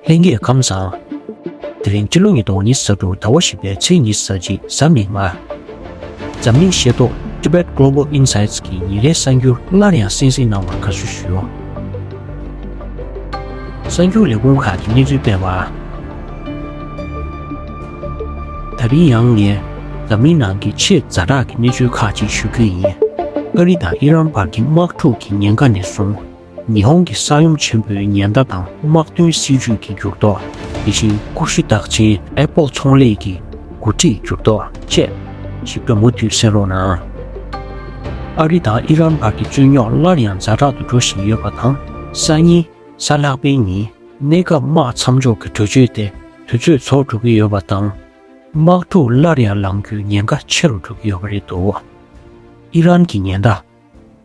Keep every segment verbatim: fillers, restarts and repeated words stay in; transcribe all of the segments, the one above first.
ལྷན་རྒྱས་ཁམས་བཟང་། དེ་རིང་སྤྱི་ལོ་ཉིས་སྟོང་ཉི་ཤུ་རྩ་དྲུག་ཟླ་བ་བཞི་པའི་ཚེས་ཉི་ཤུ་རྩ་གཅིག་གཟའ་མིག་དམར། འཛམ་གླིང་ཤེས་རྟོགས་Tibet Global Insights གི་ཉིན་རེའི་གསར་འགྱུར་སླར་ཡང་གསན་གཟིགས་གནང་བར་དགའ་བསུ་ཞུ། གསར་འགྱུར་ལས་ཁུངས་ཁག་གི་གནས་ཚུལ་སྤེལ་བ། ད་རིང་ཡང་ངས་འཛམ་གླིང་ནང་གི་ཆེས་ཛ་དྲག་གི་གནས་ཚུལ་ཁག་ཅིག་ཞུ་རྒྱུ་ཡིན། ཨ་རི་དང་ཨི་རན་བར་གྱི་དམག་འཁྲུག་གི་ཉེན་ཁ་ནས་བཟུང་། ཉི་ཧོང་གི་ས་ཡོམ་ཆེན་པོའི་ཉེན་བརྡ་དང་དམག་དོན་སྲིད་ཇུས་ཀྱི་འགྱུར་ལྡོག་དེ་བཞིན་ཀུ་ཤུ་རྟགས་ཅན་Apple་ཚོང་ལས་ཀྱི་འགོ་ཁྲིད་འགྱུར་ལྡོག་བཅས་ཞིབ་ཕྲ་མུ་མཐུད་གསན་རོགས་གནང་། ཨ་རི་དང་ཨི་རན་བར་གྱི་རྩོད་རྙོག་སླར་ཡང་ཛ་དྲག་ཏུ་འགྲོ་བཞིན་ཡོད་པ་དང་། སང་ཉིན་གཟའ་ལྷག་པའི་ཉིན་གནས་སྐབས་དམག་མཚམས་འཇོག་གི་གྲོས་ཆོད་དེ་དུས་ཚོད་རྫོགས་འགྲོ་གི་ཡོད་པ་དང་། དམག་འཁྲུག་སླར་ཡང་ལངས་རྒྱུའི་ཉེན་ཁ་ཆེ་རུ་འགྲོ་གི་ཡོད་པ་རེད་འདུག་ཨི་རན་གྱི་ཉེན་བརྡ།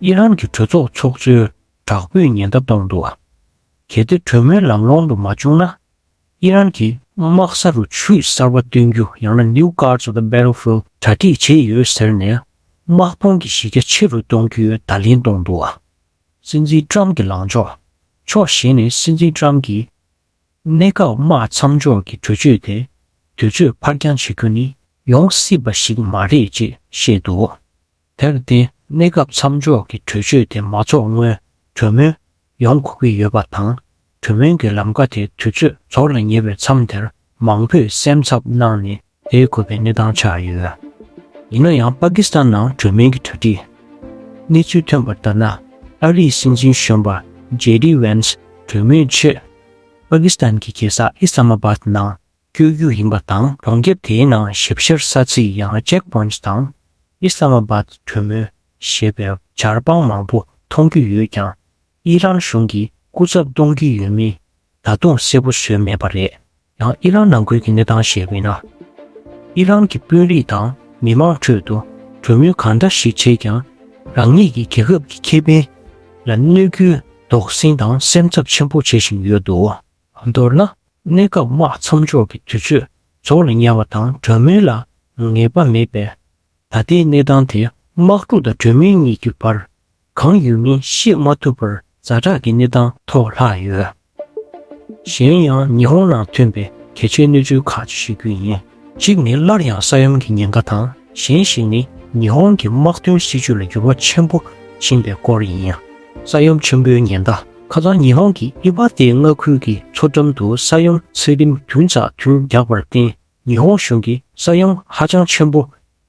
ཨི་རན་གྱི་གྲོས་ཚོགས་ཚོགས་གཙོས་དྲག་པོའི་ཉེན་བརྡ་གཏོང་འདུག་གལ་ཏེ་གྲོས་མོལ་ལམ་ལྷོང་དུ་མ་བྱུང་ན། ཨི་རན་གྱིས་དམག་ས་རུ་ཆུ་གསར་པ་སྟོན་རྒྱུ་ཡང་ན་New Guards of the Battlefield གྲ་སྒྲིག་བྱས་ཡོད་ཟེར་ནས། དམག་དཔུང་གི་གཞི་རྒྱ་ཆེ་རུ་གཏོང་རྒྱུའི་བརྡ་ལན་གཏོང་འདུག་སྲིད་འཛིན་ཀྲམ་གྱི་ལངས་ཕྱོགས། ཕྱོགས་གཞན་ནས་སྲིད་འཛིན་ཀྲམ་གྱིས། གནས་སྐབས་དམག་མཚམས་འཇོག་གི་གྲོས་ཆོད་དེ་དུས་ཚོད་ཕར་འགྱངས་བྱེད་རྒྱུ་ནི་ཡོང་སྲིད་པ་ཞིག་མ་རེད་ཅེས་བཤད་འདུག་དེར་བརྟེན། གནས་སྐབས་མཚམས་འཇོག་གི་གྲོས་ཆོད་དེ་མ་རྫོགས་སྔོན་གྲོས་མོལ་ཡོང་དགོས་ཀྱི་ཡོད་པ་དང་། གྲོས་མོལ་གྱི་ལམ་ཁ་དེ་དུས་ཚོད་རྫོགས་ལ་ཉེ་བའི་མཚམས་དེར་མང་པོས་སེམས་འཚབ་གནང་ནས་བསྡད་དགོས་པའི་གནས་སྟངས་ཆགས་ཡོད། ཡིན་ན་ཡང་། པ་ཀི་སི་ཐན་ནང་གྲོས་མོལ་གྱི་གྲ་སྒྲིག་གནས་ཚུལ་ཐོན་པ་ལྟར་ན། ཨ་རིའི་སྲིད་འཛིན་གཞོན་པ་ཇེ་ཌི་ཝན་སི་གྲོས་མོལ་ཆེད། པ་ཀི་སི་ཐན་གྱི་རྒྱལ་ས་ཨི་སི་ལ་མ་བཱད་ནང་བསྐྱོད་རྒྱུ་ཡིན་པ་དང་། གྲོང་ཁྱེར་དེའི་ནང་ཞིབ་བཤེར་ས་ཚིགས་ཡང་ན་checkpoints དང་། ཨི་སི་ལ་མ་བཱད་གྲོས་མོལ་ཞེས་པའི་ཇ་རི་བང་མང་པོ་མཐོང་རྒྱུ་ཡོད་ཀྱང་། ཨི་རན་གཞུང་གིས་སྐུ་ཚབ་གཏོང་གི་ཡོད་མེད་ད་དུང་གསལ་པོ་བཟོས་མེད་པ་རེད། ཡང་ཨི་རན་ནང་ཁུལ་གྱི་གནས་སྟངས་ཤེས་པ་ཡིན་ན། ཨི་རན་གྱི་དཔོན་རིགས་དང་མི་མང་ཁྲོད་དུ་གྲོས་མོལ་གང་འདྲ་ཞིག་བྱས་ཀྱང་། རང་ཉིད་ཀྱི་རྒྱལ་ཁབ་ཀྱི་ཁེ་ཕན་ལ་གནོད་སྐྱོན་དོགས་ཟོན་དང་སེམས་འཚབ་ཆེན་པོ་བྱེད་བཞིན་ཡོད་འདུག་མདོར་ན། གནས་སྐབས་དམག་མཚམས་འཇོག་གི་དུས་ཚོད་རྫོགས་ལ་ཉེ་བ་དང་། གྲོས་མོལ་ལ་ངེས་པ་མེད་པས། ད་ལྟའི་གནས་སྟངས་དེ་དམག་འཁྲུག་དང་གྲོས་མོལ་གཉིས་ཀྱི་བར་གང་ཡོད་མིན་ཤེས་མ་ཐུབ་པར་ཛ་དྲག་གི་གནས་སྟངས་ཐོག་ལྷག་ཡོད། གཞན་ཡང་། ཉི་ཧོང་ནང་ཐོན་པའི་གལ་ཆེའི་གནས་ཚུལ་ཁག་ཅིག་ཞུ་རྒྱུ་ཡིན། གཅིག་ནི་སླར་ཡང་ས་ཡོམ་གྱི་ཉེན་ཁ་དང་། གཞན་ཞིག་ནི་ཉི་ཧོང་གི་དམག་དོན་སྲིད་ཇུས་ལ་འགྱུར་བ་ཆེན་པོ་ཕྱིན་པའི་སྐོར་ཡིན། ས་ཡོམ་ཆེན་པོའི་ཉེན་བརྡ། ཁ་སང་ཉི་ཧོང་གི་ཨི་བ་ཏེ་མངའ་ཁུལ་གྱི་མཚོ་འགྲམ་དུ་ས་ཡོམ་ཚད་རིམ་བདུན་ཚེག་བདུན་བརྒྱབ་པར་བརྟེན། ཉི་ཧོང་གཞུང་གིས་ས་ཡོམ་ཧ་ཅང་ཆེན་པོ་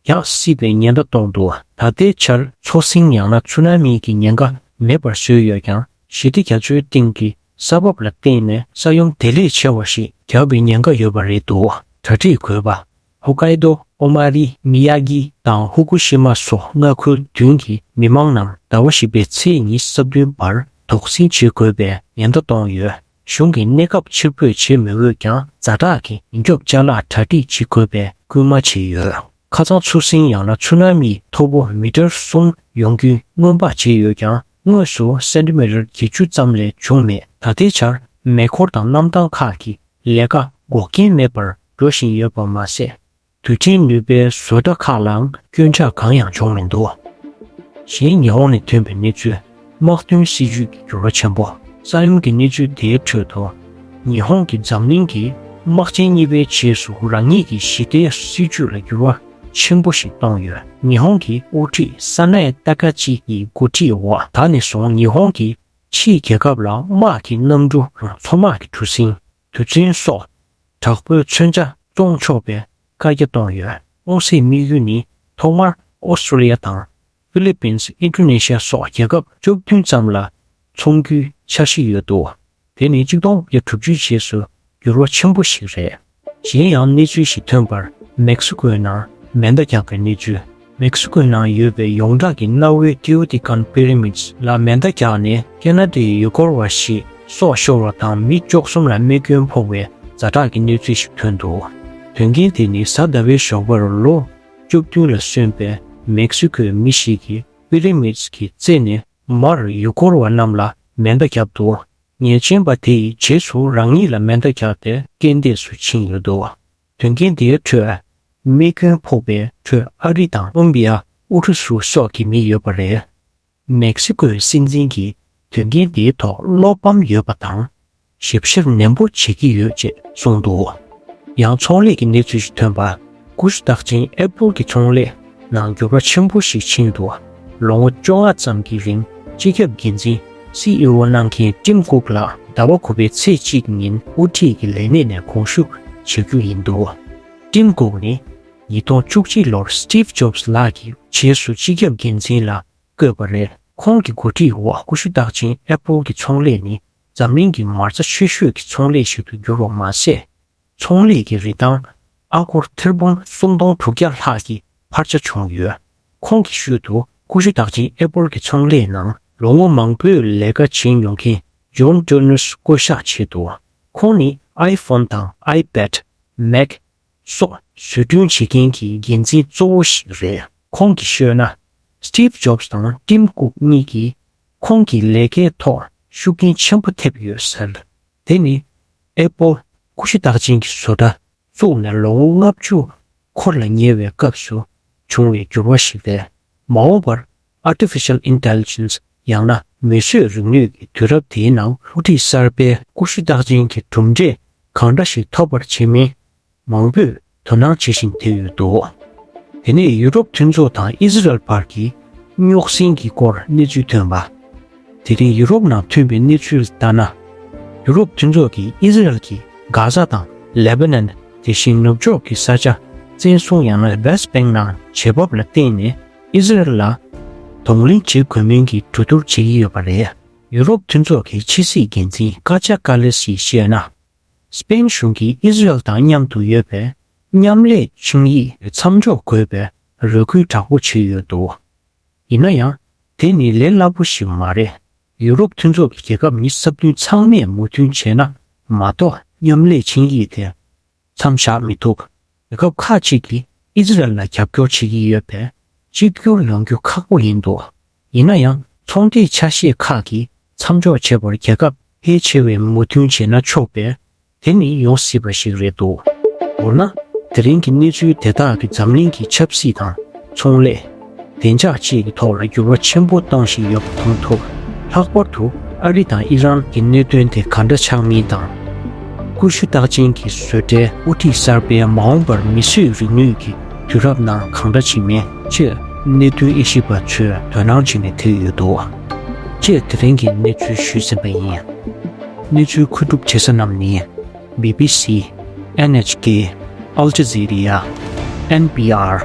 རྒྱག་སྲིད་པའི་ཉེན་བརྡ་གཏོང་འདུག་ད་ལྟའི་ཆར་མཚོ་སྲིན་ཡང་ན་ཚུ་ན་མི་གི་ཉེན་ཁ་མེད་པར་བཟོས་ཡོད་ཀྱང་། ཞི་བདེ་རྒྱ་མཚོའི་སྟེང་གི་ས་བབ་ལ་བརྟེན་ནས་ས་ཡོམ་དེ་ལས་ཆེ་བ་ཞིག་རྒྱག་པའི་ཉེན་ཁ་ཡོད་པ་རེད་འདུག་གྲ་སྒྲིག་དགོས་པ། ཧོ་ཀའི་ཏོ། ཨོ་མ་རི། མི་ཡ་གི་དང་ཧུ་ཀུ་ཤི་མ་སོགས་མངའ་ཁུལ་བདུན་གྱི་མི་མང་རྣམས་ཟླ་བ་བཞི་པའི་ཚེས་ཉི་ཤུ་རྩ་བདུན་བར་དོགས་ཟོན་བྱེད་དགོས་པའི་ཉེན་བརྡ་བཏང་ཡོད། གཞུང་གིས་གནས་སྐབས་ཕྱིར་འབུད་བྱེད་མི་འོས་ཀྱང་། ཛ་དྲག་གི་ཉེན་སྐྱོབ་ཅ་ལག་གྲ་སྒྲིག་བྱེད་དགོས་པའི་སྐུལ་མ་བྱས་ཡོད། ཁ་སང་ཚུར་སྲིན་ཡང་ན་ཚུ་ན་མིའི་མཐོ་པོ་མི་ཊར་གསུམ་ཡོང་རྒྱུའི་སྔོན་དཔག་བྱས་ཡོད་ཀྱང་། དངོས་སུ་སེན་ཊི་མི་ཊར་བརྒྱད་ཅུ་ཙམ་ལས་བྱུང་མེད། ད་ལྟའི་ཆར་མེ་འཁོར་དང་གནམ་ཐང་ཁག་གི་ལས་ཀ་འགོག་རྐྱེན་མེད་པར་འགྲོ་བཞིན་ཡོད་པ་མ་ཟད། དུས་ཆེན་ནུས་པའི་བཟོ་གྲྭ་ཁག་ལའང་སྐྱོན་ཆག་གང་ཡང་བྱུང་མི་འདུག་གཞན། ཉི་ཧོང་ནས་ཐོན་པའི་གནས་ཚུལ། དམག་དོན་སྲིད་ཇུས་ཀྱི་འགྱུར་བ་ཆེན་པོ། ས་ཡོམ་གྱི་གནས་ཚུལ་དེའི་ཁྲོད་དུ། ཉི་ཧོང་གིས་འཛམ་གླིང་གི་དམག་ཆེན་གཉིས་པའི་རྗེས་སུ་རང་ཉིད་ཀྱི་ཞི་བདེའི་སྲིད་ཇུས་ལ་འགྱུར་བ་ཆེན་པོ་ཞིག་བཏང་ཡོད། ཉི་ཧོང་གི་དབུ་ཁྲིད་ས་ན་ཡ་ཏ་ཀ་ཅི་ཡི་འགོ་ཁྲིད་འོག་ད་ནས་བཟུང་ཉི་ཧོང་གིས་ཕྱིའི་རྒྱལ་ཁབ་ལ་དམག་གི་གནམ་གྲུ་དང་མཚོ་དམག་གི་གྲུ་གཟིངས། དུས་ཆེན་སོགས་དྲག་པོའི་མཚོན་ཆ་བཙོང་ཆོག་པའི་བཀའ་རྒྱ་བཏང་ཡོད། གཏོང་སའི་དམིགས་ཡུལ་ནི་ཐོག་མར་ཨོ་སི་ཀྲོ་ལི་ཡ་དང་། ཧྥི་ལི་པིན། ཨིན་ཌོ་ནེ་ཤི་ཡ་སོགས་རྒྱལ་ཁབ་བཅུ་བདུན་ཙམ་ལ་ཚོང་རྒྱུའི་འཆར་གཞི་ཡོད་འདུག་དེ་ནི་གཅིག་སྟོང་དགུ་བརྒྱ་དྲུག་ཅུའི་རྗེས་སུ་འགྱུར་བ་ཆེན་པོ་ཞིག་རེད། གཞན་ཡང་གནས་ཚུལ་ཞིག་ཐོན་པར། མེག་སི་ཀོའི་ནང་མེ་མདའ་རྒྱག་པའི་གནས་ཚུལ། མེག་སི་ཀོའི་ནང་ཡོད་པའི་ཡོངས་གྲགས་ཀྱི་གནའ་བོའི་ཏེའུ་ཏི་ཀན་པི་ར་མིཌ་ལ་མེ་མདའ་བརྒྱབ་ནས་ཁེ་ན་ཌའི་ཡུལ་སྐོར་བ་ཞིག་སྲོག་ཤོར་བ་དང་། མི་བཅུ་གསུམ་ལ་རྨས་སྐྱོན་ཕོག་པའི་ཛ་དྲག་གི་གནས་ཚུལ་ཞིག་ཐོན་འདུག་དོན་རྐྱེན་དེ་ནི་གཟའ་ཟླ་བའི་ཞོགས་པར་ལོ་བཅུ་བདུན་ལ་སོན་པའི་མེག་སི་ཀོའི་མི་ཞིག་གིས་པི་ར་མིཌ་ཀྱི་རྩེ་ནས་མར་ཡུལ་སྐོར་བ་རྣམས་ལ་མེ་མདའ་བརྒྱབ་འདུག་ཉེས་ཅན་པ་དེ་ཡིས་རྗེས་སུ་རང་ཉིད་ལ་མེ་མདའ་བརྒྱབ་སྟེ་རྐྱེན་འདས་སུ་ཕྱིན་ཡོད་འདུག་དོན་རྐྱེན་དེའི་ཁྲོད་རྨས་སྐྱོན་ཕོག་པའི་ཁྲོད་ཨ་རི་དང་ཀོ་ལོམ་བི་ཡ། ཨུ་རུ་སུ་སོགས་ཀྱི་མི་ཡོད་པ་རེད། མེག་སི་ཀོའི་སྲིད་འཛིན་གྱིས་དོན་རྐྱེན་དེའི་ཐོག་བློ་ཕམ་ཡོད་པ་དང་། ཞིབ་བཤེར་ནན་པོ་བྱེད་ཀྱི་ཡོད་ཅེས་གསུངས་འདུག། ཡང་ཚོང་ལས་ཀྱི་གནས་ཚུལ་ཞིག་ཐོན་པར། ཀུ་ཤུ་རྟགས་ཅན་ཨེ་པོལ་གྱི་ཚོང་ལས་ནང་འགྱུར་བ་ཆེན་པོ་ཞིག་ཕྱིན་འདུག། ལོ་ངོ་བཅོ་ལྔ་ཙམ་གྱི་རིང་སྤྱི་ཁྱབ་འགན་འཛིན་སི་ཨི་ཨོ་གནང་མཁན་ཊིམ་ཀུག་ལགས་ཟླ་བ་དགུ་པའི་ཚེས་གཅིག་ཉིན་དབུ་ཁྲིད་ཀྱི་ལས་གནས་ནས་དགོངས་ཞུ་བྱེད་རྒྱུ་ཡིན་འདུག། ཊིམ་ཀུག་ནི་ཉིས་སྟོང་བཅུ་གཅིག་ལོར་སི་ཊིབ་ཇོབ་སི་ལགས་ཀྱི་རྗེས་སུ་སྤྱི་ཁྱབ་འགན་འཛིན་ལ་བསྐོས་པ་རེད། ཁོང་གི་འགོ་ཁྲིད་འོག་ཀུ་ཤུ་རྟགས་ཅན་ཨེ་པོལ་གྱི་ཚོང་ལས་ནི་འཛམ་གླིང་གི་མ་རྩ་ཆེ་ཤོས་ཀྱི་ཚོང་ལས་ཤིག་ཏུ་གྱུར་བ་མ་ཟད། ཚོང་ལས་ཀྱི་རིན་ཐང་ཨ་སྒོར་ཐེར་འབུམ་སུམ་སྟོང་དྲུག་བརྒྱ་ལྷག་གི་འཕར་ཆ་བྱུང་ཡོད། ཁོང་གིས་ཤུལ་དུ་ཀུ་ཤུ་རྟགས་ཅན་ཨེ་པོལ་གྱི་ཚོང་ལས་ནང་ལོ་ངོ་མང་པོའི་ལས་ཀ་བྱེད་མྱོང་མཁན་ཇོན་ཊར་ནར་བསྐོ་གཞག་བྱས་འདུག། ཁོང་ནི་ཨའི་ཕོན་དང་ཨའི་པེད། མེག་སོགས་བཟོ་སྐྲུན་བྱེད་མཁན་གྱི་འགན་འཛིན་གཙོ་བོ་ཞིག་རེད། ཁོང་གིས་ཤོད་ན། སི་ཊིབ་ཇོབ་སི་དང་ཊིམ་ཀུག་གཉིས་ཀྱིས་ཁོང་གི་ལས་ཀའི་ཐོག་ཤུགས་རྐྱེན་ཆེན་པོ་ཐེབས་ཡོད་ཟེར། དེ་ནི་ཨེ་པོལ་ཀུ་ཤུ་རྟགས་ཅན་གྱི་བཟོ་གྲྭ་བཙུགས་ནས་ལོ་ངོ་ལྔ་བཅུ་འཁོར་ལ་ཉེ་བའི་སྐབས་སུ་བྱུང་བའི་འགྱུར་བ་ཞིག་རེད། མ་འོངས་པར་Artificial Intelligence ཡང་ན་མིས་བཟོས་རིག་ནུས་ཀྱི་དུས་རབས་དེའི་ནང་དབུ་ཁྲིད་གསར་པས་ཀུ་ཤུ་རྟགས་ཅན་གྱི་གྲུབ་འབྲས་གང་འདྲ་ཞིག་ཐོབ་པར་བྱེད་མིན། མང་པོས་དོ་སྣང་བྱེད་བཞིན་བསྡད་ཡོད་འདུག། དེ་ནས་ཡུ་རོབ་མཐུན་ཚོགས་དང་ཨི་ཟི་རལ་བར་གྱི་རྙོག་ཟིང་གི་སྐོར་གནས་ཚུལ་ཐོན་པ། དེ་རིང་ཡུ་རོབ་ནང་ཐོན་པའི་གནས་ཚུལ་ལྟར་ན། ཡུ་རོབ་མཐུན་ཚོགས་ཀྱིས་ཨི་ཟི་རལ་གྱིས་གྷ་ཟ་དང་ལེ་བྷ་ནན། དེ་བཞིན་ནུབ་ཕྱོགས་ཀྱི་ས་ཆ་བཙན་བཟུང་ཡང་ན་West Bank ནང་བྱེད་བབ་ལ་བརྟེན་ནས་ཨི་ཟི་རལ་ལ་གདོང་ལེན་བྱེད་དགོས་མིན་གྱི་གྲོས་བསྡུར་བྱེད་ཀྱི་ཡོད་པ་རེད། ཡུ་རོབ་མཐུན་ཚོགས་ཀྱི་ཕྱི་སྲིད་འགན་འཛིན་ཀ་ཅ་ཀ་ལེ་སིས་བཤད་ན། སི་པེན་གཞུང་གིས་ཨི་ཟི་རལ་དང་མཉམ་དུ་ཡོད་པའི་མཉམ་ལས་ཆིངས་ཡིག་མཚམས་འཇོག་དགོས་པའི་རེ་སྐུལ་དྲག་པོ་བྱས་ཡོད་འདུག། ཡིན་ན་ཡང་། དེ་ནི་ལས་སླ་པོ་ཞིག་མ་རེད། ཡུ་རོབ་མཐུན་ཚོགས་ཀྱི་རྒྱལ་ཁབ་ཉི་ཤུ་རྩ་བདུན་ཚང་མས་མོས་མཐུན་བྱས་ན་མ་གཏོགས་མཉམ་ལས་ཆིངས་ཡིག་དེ་མཚམས་བཞག་མི་ཐུབ། རྒྱལ་ཁབ་ཁག་ཅིག་གིས་ཨི་ཟི་རལ་ལ་རྒྱབ་སྐྱོར་བྱེད་ཀྱི་ཡོད་པས་གཅིག་གྱུར་ཡོང་རྒྱུ་ཁག་པོ་ཡིན་འདུག། ཡིན་ན་ཡང་ཚོང་འབྲེལ་ཆ་ཤས་ཁག་གིས་མཚམས་འཇོག་བྱེད་པར་རྒྱལ་ཁབ་ཕལ་ཆེ་བས་མོས་མཐུན་བྱས་ན་ཆོག་པས། དེ་ནི་ཡོང་སྲིད་པ་ཞིག་རེད་འདུག། མདོར་ན། དེ་རིང་གི་གནས་ཚུལ་དེ་དག་གིས་འཛམ་གླིང་གི་ཆབ་སྲིད་དང་ཚོང་ལས། བདེ་འཇགས་བཅས་ཀྱི་ཐོག་ལ་འགྱུར་བ་ཆེན་པོ་གཏོང་བཞིན་ཡོད་པ་མཐོང་ཐུབ། ལྷག་པར་དུ་ཨ་རི་དང་ཨི་རན་གྱི་གནད་དོན་དེ་ག་འདྲ་ཆགས་མིན་དང་། ཀུ་ཤུ་རྟགས་ཅན་གྱི་བཟོ་གྲྭའི་དབུ་ཁྲིད་གསར་པས་མ་འོངས་པར་མིས་བཟོས་རིག་ནུས་ཀྱི་དུས་རབས་ནང་གང་འདྲ་བྱེད་མིན་ཆེད་གནད་དོན་དབྱེ་ཞིབ་པ་ཚོས་དོ་སྣང་བྱས་ནས་བསྡད་ཡོད་འདུག། ཅེས་དེ་རིང་གི་གནས་ཚུལ་ཞུས་ཟིན་པ་ཡིན། གནས་ཚུལ་མཁོ་སྒྲུབ་བྱེད་ས་རྣམས་ནི། བི་བི་སི། ཨེན་ཨེཆ་ཀེ། ཨལ་ཇ་ཛི་རི་ཡ། ཨེན་པི་ཨར།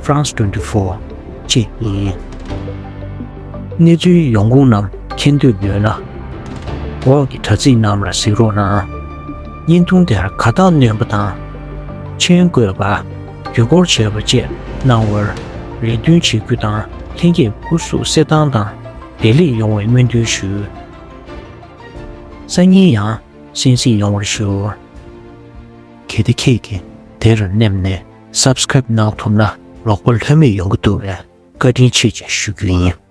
France twenty-four བཅས་ཡིན། གནས་ཚུལ་ཡོང་ཁུངས་རྣམས་མཁྱེན་འདོད་ཡོད་ན། འོག་གི་དྲ་ཚིགས་རྣམས་ལ་གཟིགས་རོགས་གནང་། བརྙན་ཐུང་དེར་དགའ་རྟགས་སྣོན་པ་དང་། མཆན་བཀོད་པ། བརྒྱུད་སྐུར་བྱས་པ་བཅས་གནང་བར་རེ་འདུན་བྱེད་རྒྱུ་དང་ལྷན་རྒྱས་སྐུ་གཟུགས་གསལ་ཐང་དང་བདེ་ལེགས་ཡོང་བའི་སྨོན་འདུན་ཞུ། སང་ཉིན་ཡང་གསན་གཟིགས་ཡོང་བར་ཞུ། གལ་ཏེ་ཁྱེད་ཀྱིས་དེར་མནན་ནས་སབ་སི་ཀ་རེབ་གནང་ཐུབ་ན་རོགས་པ་ལྷོད་མེད་ཡོང་གི་འདུག་པས་བཀའ་དྲིན་ཆེ་ཞེས་ཞུ་རྒྱུ་ཡིན།